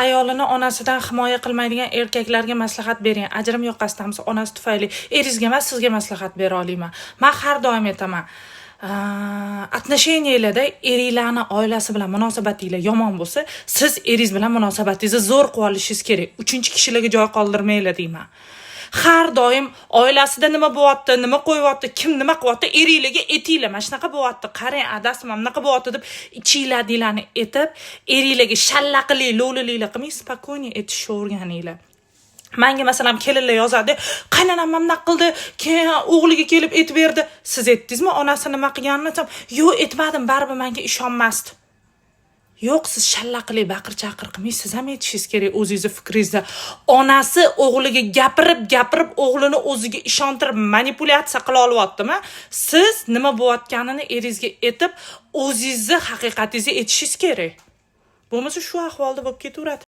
Ayolini onasidan himoya qilmaydigan erkaklarga maslahat bering. Ajrim yoqasidamiz onasi tufayli. Eringizga emas, sizga maslahat bera olaman. Man har doim aytaman, отношения larda eringlarni oilasi bilan munosabatinglar yomon bo'lsa, siz eringiz bilan munosabatingizni zo'r qilib olishingiz kerak. Uchinchi kishilarga joy qoldirmanglar, deyman. Har doim oilasida nima bo'lyapti, nima qo'yyapti, kim nima qilyapti, eringlarga aytinglar: "Mana shunaqa bo'lyapti, qarang, adasi, mana bunaqa bo'lyapti", deb ichinglardagilarni aytib, eringlarga shallaqilik, lo'liliklar qilmay, спокойно aytishni o'rganinglar. Manga, masalan, kelinlar yozadi: "Qaynonam mana bunaqa qildi, keyin o'g'liga kelib aytib berdi". "Siz aytdingizmi onasi nima qilganini?" desam, "Yo'q, aytmadim, baribir manga ishonmasdi". Yo'q, siz shallaqilik, baqir chaqir qilmay, siz ham aytishingiz kerak o'zingizni fikringizni. Onasi o'g'liga gapirib gapirib, o'g'lini o'ziga ishontirib, manipulyatsiya qila olyaptimi, siz nima bo'layotganini eringizga aytib, o'zingizni haqiqatingizni aytishingiz kerak. Bo'lmasa, shu ahvolda bo'lib ketaveradi.